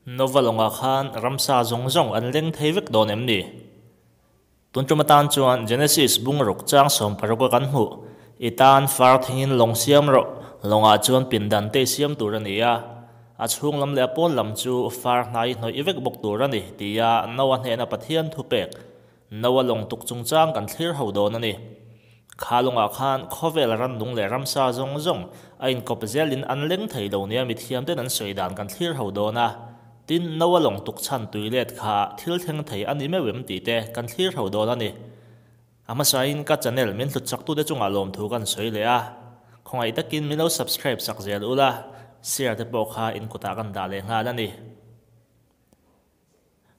Nova lawngah khan ramsa zawng zawng an leng thei vek dawn em ni? Tun tum atan chuan Genesis bung ruk chang 16 a kan hmuh, I tan far thingin lawng siam rawh, lawngah chuan pindan te i siam tur a ni a, a chhung lam leh a pawn lam chu far hnai hnawih vek bawk tur a ni, tia Noa hnena Pathian thupek Noa lawng tuk chungchang kan thlir ho dawn a ni. Kha lawngah khan khawvel rannung leh ramsa zawng zawng a inkawp zelin an leng thei lo nia mithiamten an sawi dan kan thlir ho dawn a. Tin, Noa lawng tuk chhan tui let kha thil thleng thei a ni meuh em tih te kan thlir ho dawn a ni. A hmasain ka channel min hlut chaktute chungah lawmthu kan sawi leh a. Khawngaih takin min lo subscribe sak zel ula, share te pawh kha in kutah kan dah leh nghal a ni.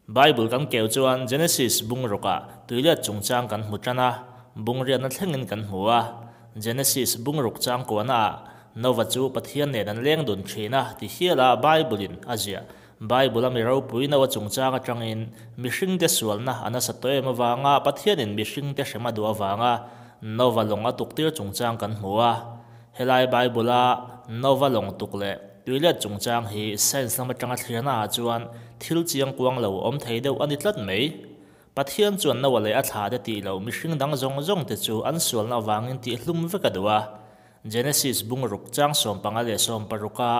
Bible kan keu chuan Genesis bung rukah tuilet chungchang kan hmu tan a, bung riatna thlengin kan hmu a. Genesis bung ruk chang kuahnaah Nova chu Pathian nen an leng dun thin a ti hial a Bible-in a ziah. Bible-a mi ropui Noa chungchang atangin mihringte sualna a nasa tawh em avanga Pathianin mihringte hrem a duh avanga Nova lawng a tuktir chungchang kan hmu a. Helai Bible-a Nova lawng tuk leh Tuilet chungchang hi science lam atanga thlirna ah chuan thil chiang kuang lo awm thei deuh a ni tlat mai. Pathian chuan Noah leh a thla te tih loh mihring dang zawng zawng te chu an sualna avangin tih hlum vek a duh a. Genesis bung ruk chang 15 leh 16 a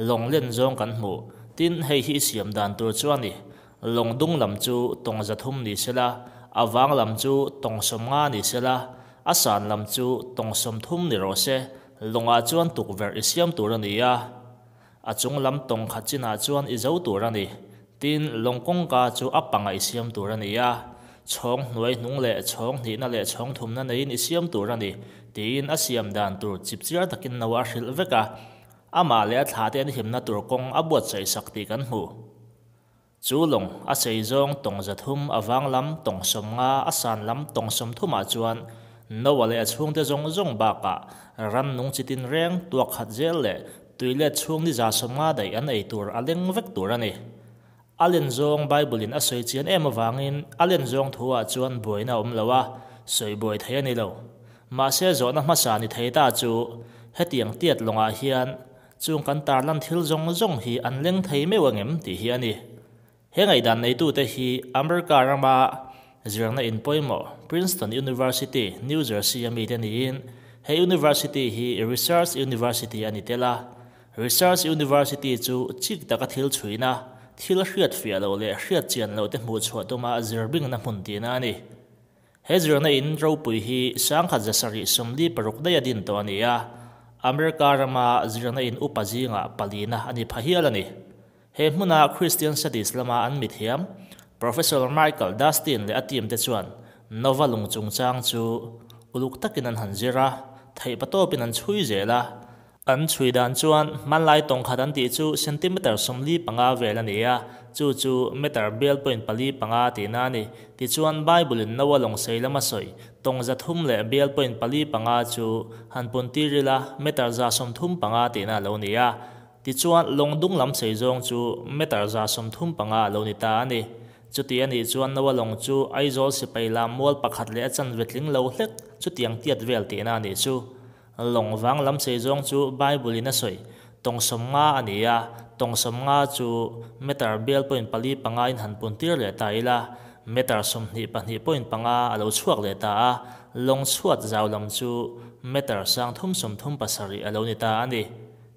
lawng len zawng kan hmuh. Tin, hei hi i siam dan tur chu a ni. Lawng dung lam chu tawng 300 ni sela, a vang lam chu tawng 50 ni sela, a san lam chu tawng 30 ni rawh se. Lawngah chuan tukverh i siam tur a ni a, a chung lam tawng khat chinah chuan i zo tur a ni. Tin, lawng kawngka chu a pangah i siam tur a ni a, chhawng hnuai hnung leh chhawng hnihna leh chhawng thumna neiin i siam tur a ni, tiin a siam dan tur chipchiar takin no a hrilh vek a. Amah leh a thlahte an himna tur kawng a buatsaih sak tih kan hmu. Chu lawng a sei zawng tawng 300 a vang lam tawng 50 a san lam tawng 30 ah chuan Noah leh a chhungte zawng zawng bakah rannung chi tin reng tuak khat zel leh tui let chhung ni 150 daih an ei tur a leng vek tur a ni. A len zawng Bible in a sawi chian em avangin a len zawng thu ah chuan buaina a awm lo a, sawi buai thei a ni lo. Mahse zawhna hmasa ni thei ta chu hetiang tiat lawngah hian Chung kan tarlan thil zawng zawng hi an leng thei meuh angem tih hi a ni. He ngaihdan neitute hi America rama zirna in pawimawh Princeton University, New Jersey a mite niin he university hi Research University a ni tel a. Research University chu chik taka thil chhuina, thil hriat fiah loh leh hriat chian loh te hmuh chhuah tuma zirbingna hmun tihna a ni. He zirna in ropui hi 1746 daih a din tawh a ni a, America rama zirna in upa zingah palina a ni pha hial a ni. He hmuna Christian Studies lama an mithiam, Professor Michael Dustin leh a team te chuan Nova lung chungchang chu uluk takin an han zir a, theihpatawpin an chhui zel a. An chhui dan chuan hmanlai tawng khat an tih chu centimeter 45 vel a ni a, chu chu meter bial point pali panga tihna a ni. Tichuan Bible in Noa lawng sei lama sawi tawng 300 leh bial point pali panga chu han pun tir ila meter 135 tihna a lo ni a. Tichuan lawng dung lam sei zawng chu meter 135 a lo ni ta a ni. Chuti a nih chuan Noa lawng chu Aizawl sipai lam mual pakhat leh a chanve tling lo hlek chutiang tiat vel tihna a nih chu. Lawng vang lam sei zawng chu Bible in a sawi tawng 50 a ni a, tawng 50 chu meter bial point pali panga in han pun tir leh ta ila, meter 22.5 a lo chhuak leh ta a, lawng chhuat zau lam chu meter 337 a lo ni ta a ni.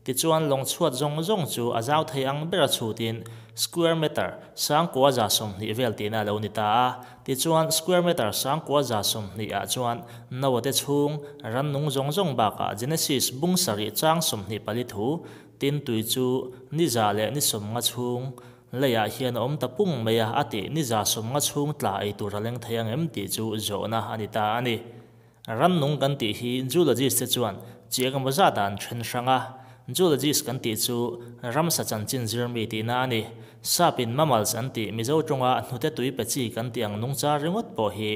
Tichuan lawng chhuat zawng zawng chu a zau thei ang ber a chhutin square meter 920 vel tihna a lo ni ta a. Tichuan square meter 920 ah chuan Noah te chhung rannung zawng zawng bakah Genesis bung sarih chang 24 thu tin tui chu ni za leh ni 50 chhung leiah hian a awm ta pung mai a a tih ni 150 chhung tla ei tur a leng thei ang em tih chu zawhna a ni ta a ni. Rannung kan tih hi zoologist te chuan chiang emaw zat ah an then hrang a, zoologist kan tih chu ramsa chanchin zirmi tihna a ni. Sapin mammals an tih Mizo tawnga hnute tui pe chi kan tih ang nungcha ringawt pawh hi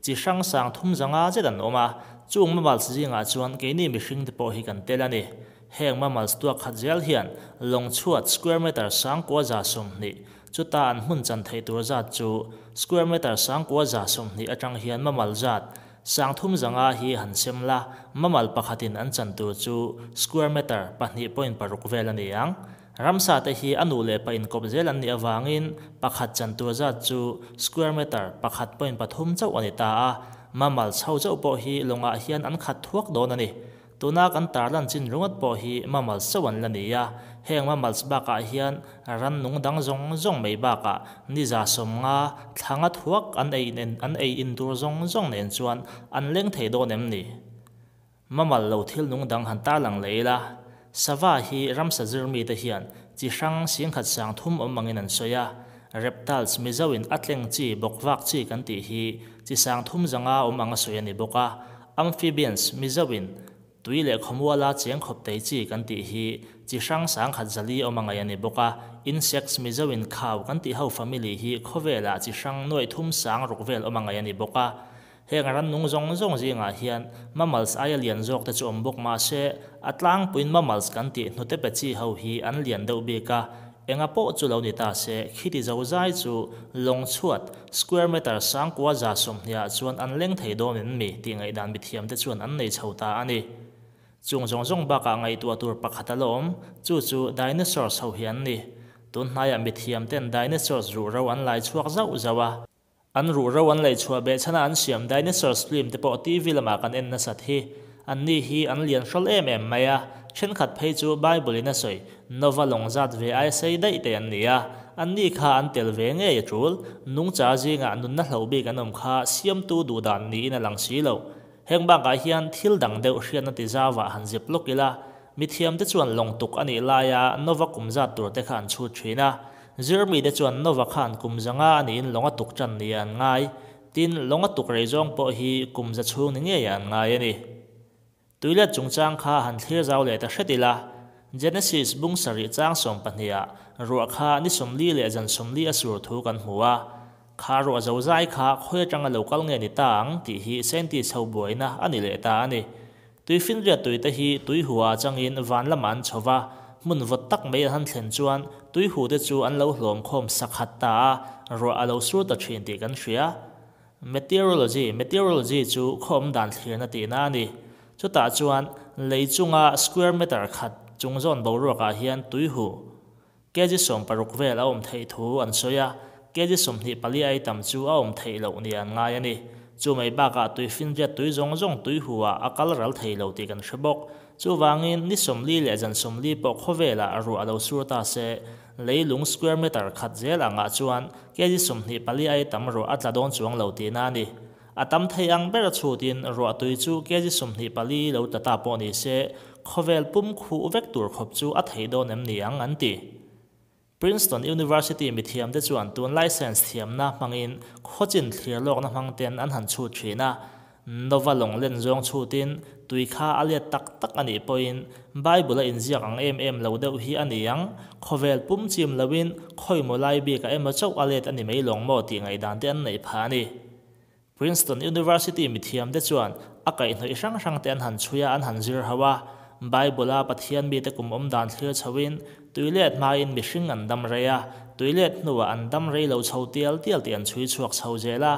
chi hrang sang thum zanga zet an awm a, chung mammals zingah chuan keini mihring te pawh hi kan tel a ni. Heng mammals tuak khat zel hian lawng chhuat square meter 920 chuta an hmun chan theih tur zat chu square meter 920 atang hian mammal zat 300 hi han sem la, mammal pakhatin an chan tur chu square meter 2.6 vel a ni ang. Ramsa te hi a nu leh pa inkawp zel an nih avangin pakhat chan tur zat chu square meter pakhat point pathum chauh a ni ta a, mammals ho chauh pawh hi lawngah hian an khat thuak dawn a ni. Tuna kan tarlan chin ringawt pawh hi mammals chauh an la ni a, heng mammals bakah hian rannung dang zawng zawng mai bakah ni 150, thla nga thuak an ei an ei in tur zawng zawng nen chuan an leng thei dawn em ni? Mammal lo thil nung dang han tarlang leh ila, sava hi ramsa zir mite hian chi hrang 10,000 30 awm angin an sawi a, reptiles Mizoin a tleng chi bawkvak chi kan tih hi chi 350 awm anga sawi a ni bawk a, amphibians Mizoin tui leh khawmuala cheng khawp tei chi kan tih hi chi hrang 1,400 awm angai a ni bawk a, insects Mizoin khau kan tih ho family hi khawvelah chi hrang 3,600 vel awm angai a ni bawk a. Heng rannung zawng zawng zingah hian mammals aia lian zawk te chu awm bawk mah se, a tlangpuiin mammals kan tih hnute pe chi ho hi an lian deuh bik a, enga pawh chu lo ni ta se, khiti zo zai chu lawng chhuat, square meter 9120 ah chuan an leng thei dawn em mi tih ngaihdan mithiam te chuan an nei chho ta a ni. Chung zawng zawng bakah ngaihtuah tur pakhat a la awm, chu chu dinosaurs ho hi an ni. Tunhnaiah mithiam ten dinosaurs ruhro an lai chhuak zauh zauh a. An ruhro an laihchhuah beh chhana an siam dinosaurs film te pawh TV lamah kan en nasat hi. Anni hi an lian hrawl em em mai a, thenkhat phei chu Bible in a sawi Nova lawng zat ve aia sei daih te an ni a, anni kha an tel ve ngei a tul, nungcha zingah nunna hloh bik an awm kha siamtu duhdan niin a lang si lo. Heng bakah hian thil dang deuh hriatna ti zauvah han zep lawk ila, Mithiamte chuan lawng tuk a nih laia Nova kum zat tur te kha an chhut thin a. Zirmite chuan Nova khan kum 500 a niin lawng a tuk tan nia an ngai. Tin, lawng a tuk rei zawng pawh hi kum za chhung ni ngeiah an ngai a ni. Tuilet chungchang kha han thlir zau leh ta hret ila, Genesis bung sarih chang 12 ah ruah kha ni 40 leh zan 40 a sur thu kan hmu a. Kha ruah zo zai kha khawi atanga lo kal nge ni ta ang tih hi scientist ho buaina a ni leh ta a ni. Tuifinriat tuite hi tuihua atangin van lamah an chho va, hmun vawt tak mai an han thlen chuan tuihute chu an lo hlawm khawm sakhat ta a, ruah a lo sur ta thin tih kan hria. Meteorology, Meteorology chu khawm dan thlirna tihna a ni. Chutah chuan lei chunga square meter khat chung zawn boruakah hian tuihu kg 60 vel a awm theih thu an sawi a, kg 24 ai tam chu a awm theih loh ni an ngai a ni. Chu mai bakah tuifinriat tui zawng zawng tuihuah a kal ral thei lo tih kan hre bawk. Chuvangin ni 40 leh zan 40 pawh khawvelah ruah a lo sur ta se, leilung square meter khat zel angah chuan kg 24 ai tam ruah a tla dawn chuang lo tihna a ni. A tam thei ang ber chhutin ruah tui chu kg 24 lo tla ta pawh ni se, khawvel pum khuh vek tur khawp chu a thei dawn em ni ang an ti. Princeton University mithiamte chuan tun licence thiamna hmangin khawchin thlir lawkna hmang ten an han chhut thin a, Nova lawng len zawng chhutin tui kha a let tak tak a nih pawhin Bible a inziak ang em em lo deuh hi a ni ang, khawvel pum chim loin khawimaw lai bik a emaw chauh a let a ni mai lawng maw tih ngaihdan te an neih phah a ni. Princeton University mithiamte chuan a kaihhnawih hrang hrang te an han chhui a, an han zir ho a. Bible a Pathian mite kum awm dan thlir chhoin tuilet hmain mihring an dam rei a, tuilet hnuah an dam rei lo chho tial tial tih an chhui chhuak chho zel a.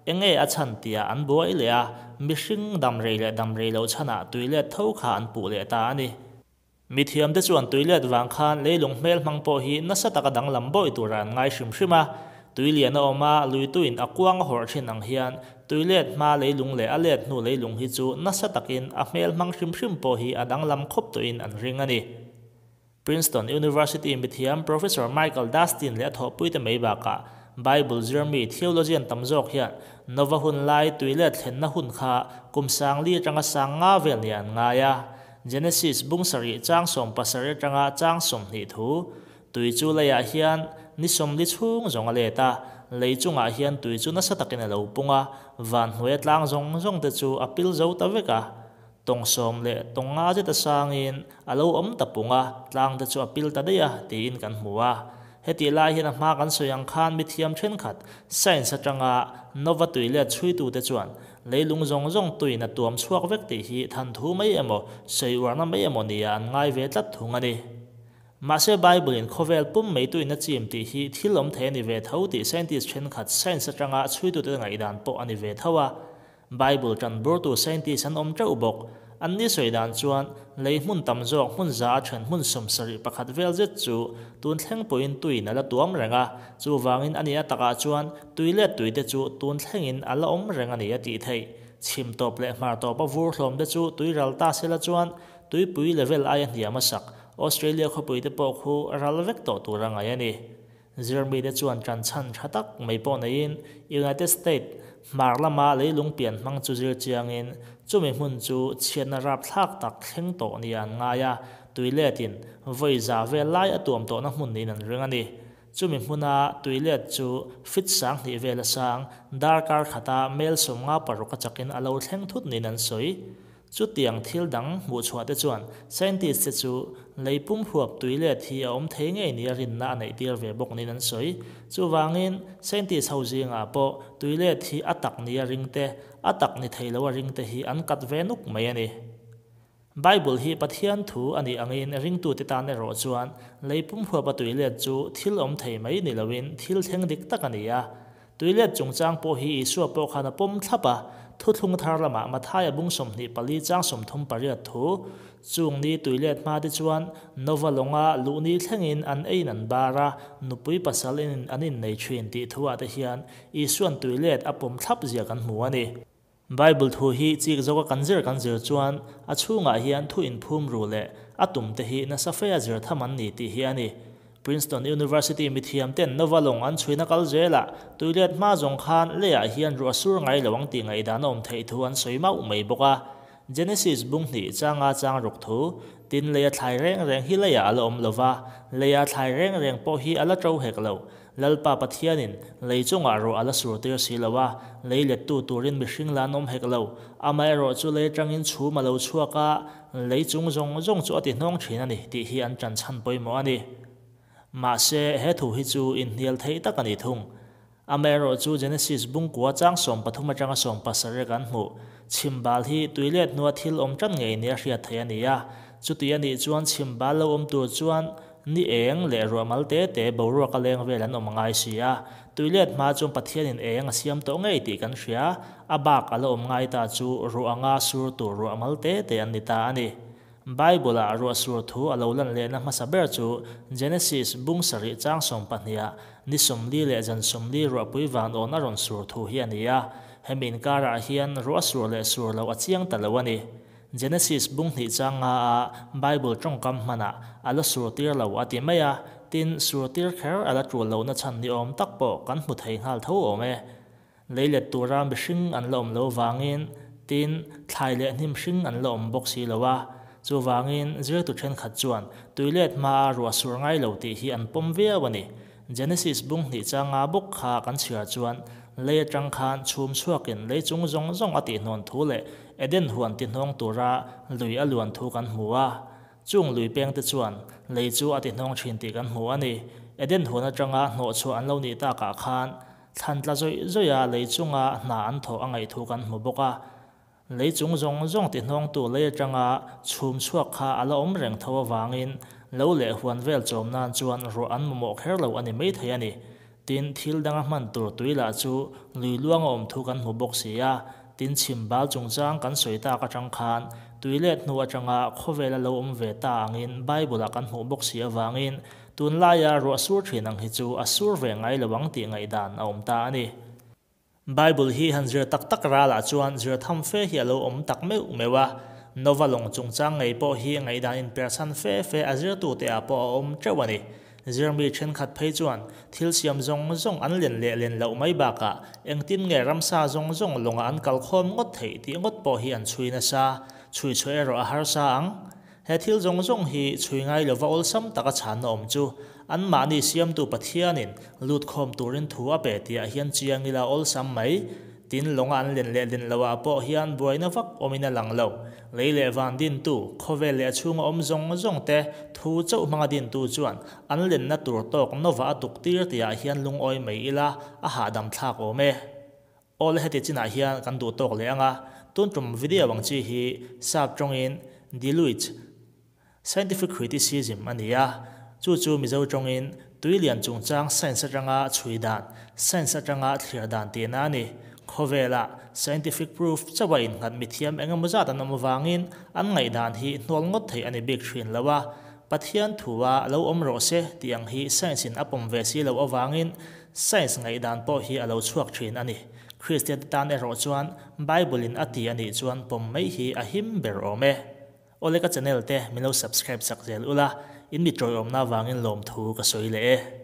Enge a chhan tiah an buai leh a, mihring dam rei leh dam rei lo chhanah tuilet tho kha an puh leh ta a ni. Mithiamte chuan tuilet vang khan leilung hmel hmang pawh hi nasa taka danglam bawi tura an ngai hrim hrim a. Tuilian a awm a, luituin a kuang a hawrh thin ang hian tuilet hma leilung leh a let hnu leilung hi chu nasa takin a hmel hmang hrim hrim pawh hi a danglam khawp tawhin an ring a ni. Princeton University mithiam Professor Michael Dustin leh a thawhpuite mai bakah Bible zirmi theologian tam zawk hian Nova hun lai tuilet thlenna hun kha kum 4000 atanga 5000 vel ni an ngai a. Genesis bung sarih chang 17 atanga chang 20 thu tui chu leiah hian ni 40 chhung zawng a let a, lei chungah hian tui chu nasa takin a lo pung a, van hnuai tlang zawng zawng te chu a pil zo ta vek a, tawng 10 leh tawng 5 zet a sangin a lo awm ta pung a, tlang te chu a pil ta daih a tiin kan hmu a. Heti lai hian a hma kan sawi ang khan mithiam thenkhat science atanga Nova tuilet chhuitu te chuan leilung zawng zawng tuin a tuam chhuak vek tih hi than thu mai emaw sawi uarna mai emaw nia an ngai ve tlat thung a ni. Mahse Bible in khawvel pum mai tuin a chim tih hi thil awm thei a ni ve tho tih scientist thenkhat science atanga chhuitu te ngaihdan pawh a ni ve tho a. Bible tan burtu scientist an awm teuh bawk. Anni sawi dan chuan lei hmun tam zawk hmun za a then hmun 71 vel zet chu tun thleng pawhin tuiin a la tuam reng a, chuvangin a nihna takah chuan tui let tuite chu tun thlengin a la awm reng a ni a tih theih. Chhim tawp leh hmar tawpa vur hlawm te chu tui ral ta sela chuan tuipui level aia hniam a sak Australia khawpui te pawh khu ral vek tawh tur a ngaih a ni. Zirmite chuan ṭanchhan ṭha tak mai pawh neiin United States hmar lama leilung pian hmang chu zir chiangin chumi hmun chu chhiatna rapthlak tak thleng tawh nia an ngai a, tuiletin vawi za vel lai a tuam tawhna hmun niin an ring a ni. Chumi hmuna tuilet chu fit 2000 vel a sang, darkar khata mel 56 a chakin a lo thleng thut niin an sawi. Chutiang thil dang hmuhchhuah te chuan scientist te chu lei pum huap tui let hi a awm thei ngei nia rinna a neih tir ve bawk niin an sawi. Chuvangin scientist ho zingah pawh tui let hi a tak nia ring te, a tak ni thei lo a ring te hi an kat ve nuk mai a ni. Bible hi Pathian thu a nih angin ringtute tan erawh chuan lei pum huapa tui let chu thil awm thei mai ni loin thil thleng dik tak a ni a. Tuilet chungchang pawh hi Isua pawh khan a pawm thlap a, thuthlung thar lamah Mathaia bung 24 chang 38 thu, Chung ni tuilet hma te chuan Nova lawnga luhni thlengin an eiin an bar a, nupui pasal in an innei thin tih thuah te hian Isuan tuilet a pawm thlap zia kan hmu a ni. Bible thu hi chik zawka kan zir kan zir chuan a chhungah hian thu inphum ru leh a tum te hi nasa fea zir tham an ni tih hi a ni. Princeton University mithiam ten Nova lawng an chhuina kal zelah tuilet hma zawng khan leiah hian ruah sur ngai lo ang tih ngaihdan a awm theih thu an sawi mauh mai bawk a. Genesis bung hnih changa chang ruk thu, tin leia thlai reng reng hi leiah a la awm lova, leia thlai reng reng pawh hi a la to hek lo. Lalpa Pathianin lei chungah ruah a la sur tir si lo a, lei lettu turin mihring la an awm hek lo. Amaherawh chu lei atangin chhum a lo chhuak a, lei chung zawng zawng chu a ti hnawng thin a ni tih hi an ṭanchhan pawimawh a ni. Mahse, he thu hi chu inhnial theih tak a ni thung. Amaherawh chu Genesis bungkua chang 13 atanga 17 kan hmuh. Chhimbal hi tuilet hnua thil awm ṭan ngei nia hriat theih a ni a. Chuti a nih chuan chhimbal lo awm tur chuan ni eng leh ruah mal te te boruak a leng vel an awm a ngai si a. Tuilet hma chuan Pathianin eng a siam tawh ngei tih kan hria. A bak a la awm ngai ta chu ruah anga sur tur ruah mal te te an ni ta a ni. Bible-ah ruah sur thu a lo lan lehna hmasa ber chu Genesis bung sarih chang 12-ah ni 40 leh zan 40 ruahpui van awn a rawn sur thu hi a ni a. Hemi inkarah hian ruah sur leh sur lo a chiang ta lo a ni. Genesis bung hnih chang nga a Bible tawngkam hmanah a la sur tir lo a ti mai a, tin sur tir kher a la tul lohna chhan ni awm tak pawh kan hmu thei nghal tho awm e. Leilet tura mihring an la awm lo vangin tin thlai leh hnim hring an la awm bawk si lo a, chuvangin zirtu thenkhat chuan tuilet hmaa ruah sur ngai lo tih hi an pawm viau a ni. Genesis bung hnih changa bawk kha kan chhiar chuan lei atang khan chhum chhuakin lei chung zawng zawng a tihhnawn thu leh Eden huan tihnawng tura lui a luan thu kan hmu a. Chung lui peng te chuan lei chu a tihnawng thin tih kan hmu a ni. Eden huan atanga hnawh chhuah an lo nih takah khan thlan tla zawih zawih a lei chunga hna an thawh a ngaih thu kan hmu bawk a. Lei chung zawng zawng tihnawngtu lei atanga chhum chhuak kha a la awm reng tho avangin lo leh huan vel chawm nan chuan ruah an mamawh kher lo a ni mai thei a ni. Tin, thil danga hman tur tui lah chu lui luanga awm thu kan hmu bawk si a. Tin, chhim bal chungchang kan sawi tak atang khan tui let hnu atanga khawvela lo awm ve ta angin Bible-ah kan hmuh bawk si avangin tunlaia ruah sur thin ang hi chu a sur ve ngai lo ang tih ngaihdan a awm ta a ni. Bible hi han zir tak tak ralah chuan zir tham fe hi a lo awm tak meuh meuh a. Nova lawng chungchang ngei pawh hi ngaihdan inperchhan fe fe a zirtute ah pawh a awm teuh a ni. Zirmi thenkhat phei chuan thil siam zawng zawng an len leh len loh mai bakah engtin nge ramsa zawng zawng lawngah an kalkhawm ngawt theih tih ngawt pawh hi an chhui nasa, chhui chhuah erawh a harsa ang. He thil zawng zawng hi chhui ngai lova awlsam taka chhanna awm chu anmahni siamtu Pathianin lut khawm turin thu a pe tihah hian chiang ila awlsam mai. Tin, lawnga an len leh len loah pawh hian buaina vak awmin a lang lo. Lei leh van dintu, khawvel leh a chhunga awm zawng zawng te thu chauh hmanga dintu chuan an lenna tur tawk Nova a tuk tir tihah hian lungawi mai ila a hahdam thlak awm e. Aw le heti chinah hian kan duh tawk leh ang a, tun tum video ang chi hi sap tawngin Deluge, Scientific Criticism a ni a, chu chu Mizo tawngin tui lian chungchang science atanga chhui dan, science atanga thlir dan tihna a ni. Khawvelah scientific proof chauha innghat mithiam engemaw zat an awm avangin an ngaihdan hi hnual ngawt theih a ni bik thin lo a. Pathian thua lo awm rawh se tih ang hi science in a pawm ve si loh avangin science ngaihdan pawh hi a lo chhuak thin a ni. Kristian te tan erawh chuan Bible in a ti a nih chuan pawm mai hi a him ber awm e. Awle ka channel te min lo subscribe chak zel ula, in mi tawiawmna avangin lawmthu ka sawi leh e.